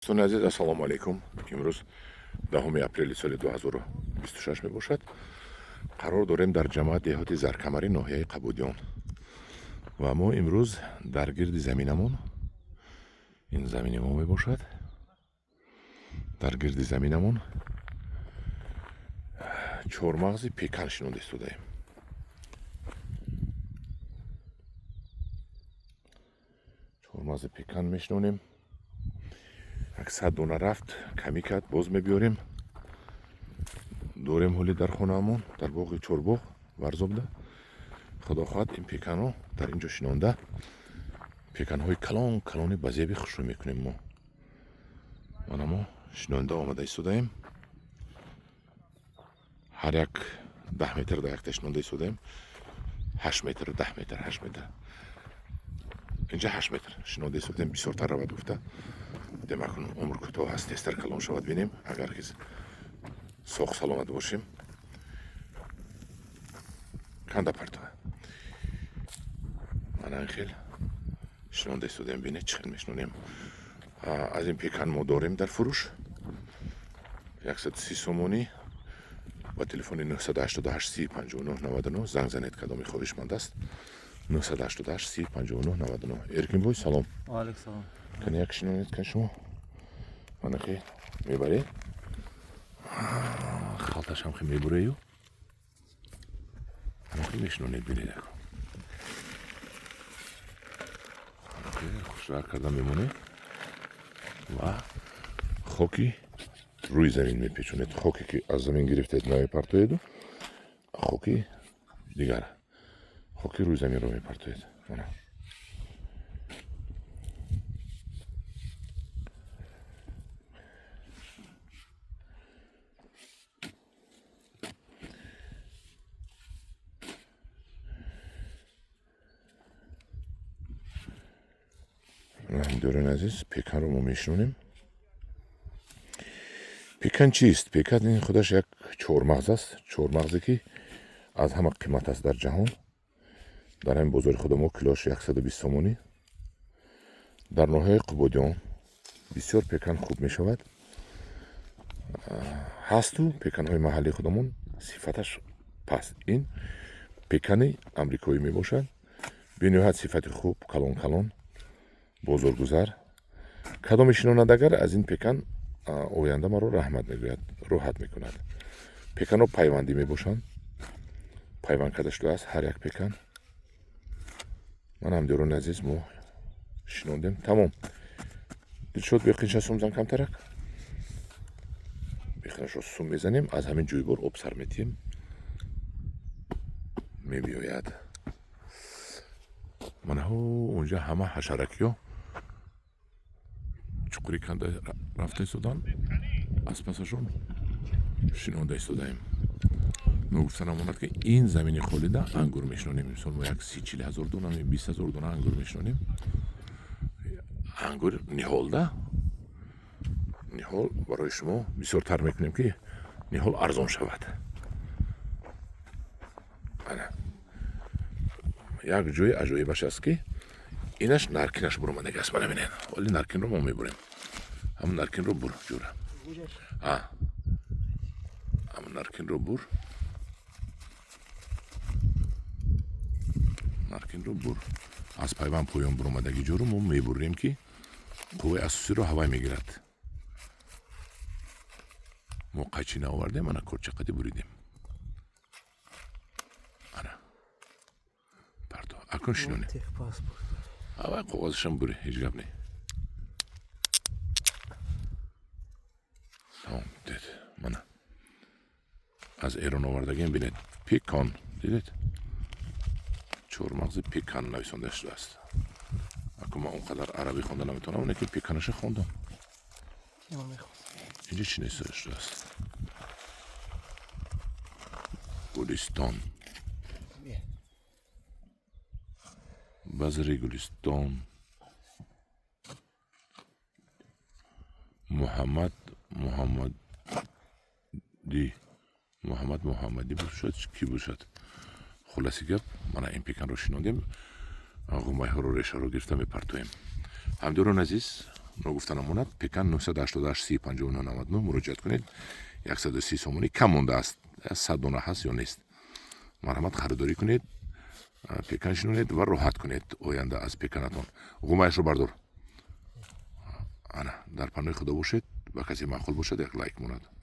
Дӯстони азиз, ассалому алайкум. Имрӯз 10 апрели соли 2026 мебошад. Қарор дорем дар ҷамоат деҳоти Заркамари ноҳияи Қабудиён. Ва мо имрӯз дар гирди заминамон, ин замини мо мебошад, дар гирди заминамон чормағзи пекан шинонда истодаем. Чормағзи пекан мешинонем. 100 дона рафт, камӣ кард, боз мебиёрем. Дорем ҳоли дар хонаамон, дар боғи чорбоғ Варзобда. Худо хоҳад, ин пеканро дар ин ҷо шинонда, пеканҳои калон калони ба зеби хушрӯ мекунем мо. Мана мо шинонда омада истодаем. Ҳар як 10 метр дар якта шинонда истодаем. 8 метр, 10 метр, 8 метр. Инҷа 8 метр шинонда истодаем, бисёртар равад гуфта. Демак, умр кӯтоҳ аст, тезтар калон шавад, бинем, агар ки соғ саломат бошем. Канда партова. Мана ин хел шинонда истодаем, бинед чӣ хел мешинонем. Аз ин пекан мо дорем дар фурӯш 130 сомонӣ. Ба телефони 988 30 59 99 занг занед, кадоми хоҳишманд аст. 988 30 59 99. Эркинбой, салом. Ва алейкум салом. Кани як шинонед, кани шумо. Мана хел мебаред. Халташам хел мебурею. Мана хел мешинонед, бинед яко. Мана хел хушрӯяк карда мемонед ва хоки рӯи замин мепечонед. Хоке ки аз замин гирифтед намепартоеду, хоки дигар, хоки рӯи заминро мепартоед. Мана. Ҳамдиёрони азиз, пеканро мо мешинонем. Пекан чист? Пекан ин худаш як чормағз аст, чормағзе ки аз ҳама қимат аст дар ҷаҳон. Дар ҳамин бозори худо мо килош 120 сомонӣ. Дар ноҳияи Қубодиён бисёр пекан хуб мешавад. Ҳасту пеканҳои маҳаллии худамон сифаташ паст. Ин пекани амрикоӣ мебошад. Бениҳоят сифати хуб, калон калон, бозоргузар. Кадоме шинонад агар аз ин пекан, оянда маро раҳмат мегӯяд, роҳат мекунад. Пеканҳо пайвандӣ мебошанд, пайванд карда шудааст ҳар як пекан. Ман ҳамдиёрони азиз, мо шинондем, тамом. Дилшод, беқинша сум зан камтарак. Беқинашро сум мезанем, аз ҳамин ҷӯйбор об сар метиҳем, мебиёяд. Манаҳо онҷа ҳама ҳашаракиё чуқурӣ канда рафта истоданд, аз пасашон шинонда истодаем. Ногуфта намонад ки ин замини холида ангур мешинонем. Имсол мо як 30-40 ҳазор дона, 20 ҳазор дона ангур мешинонем. Ангур ниҳолда, ниҳол барои шумо бисёртар мекунем ки ниҳол арзон шавад. Ана як ҷои аҷоибаш аст ки инаш наркинаш буромадагӣ аст. Мана бинед, оли наркинро мо мебурем. Ҳамн наркинро бур, ҷура. Ҳамн наркинро бур, наркинро бур. Аз пайванд поён буромадагӣ ҷоро мо мебурем ки қувваи асосиро ҳавай мегирад. Мо қайчи наовардем, ана корчақади буридем. Ана парто, акун шинонем. Авай коғазашам бури, ҳеҷ гап не. Тамом, дед. Мана аз Эрон овардагем, бинед, пекан, дидед? Чормағзи пекан нависонда шудааст. Акун ман он қадар арабӣ хонда наметавонам, лекин пеканаша хондам. Инҷа чӣ нависта шудааст? Гулистон. Базри Гулистон. Муҳаммад Муҳаммадӣ. Муҳаммад Муҳаммадӣ бошад, кӣ бошад? Хулоси гап, мана ин пеканро шинондем, ғумайҳоро, решаро гирифта мепартоем. Ҳамдиёрони азиз, Ногуфта намонад, пекан 988 30 59 99 муроҷиат кунед. 130 сомонӣ кам мондааст, 100 дона ҳаст ё нест. Марҳамат, харидорӣ кунед, пекан шинонед ва роҳат кунед оянда аз пеканатон. Ғумаяшро бардор. Ана, дар паноҳи Худо бошед. Ба касе маъқул бошад, як лайк монад.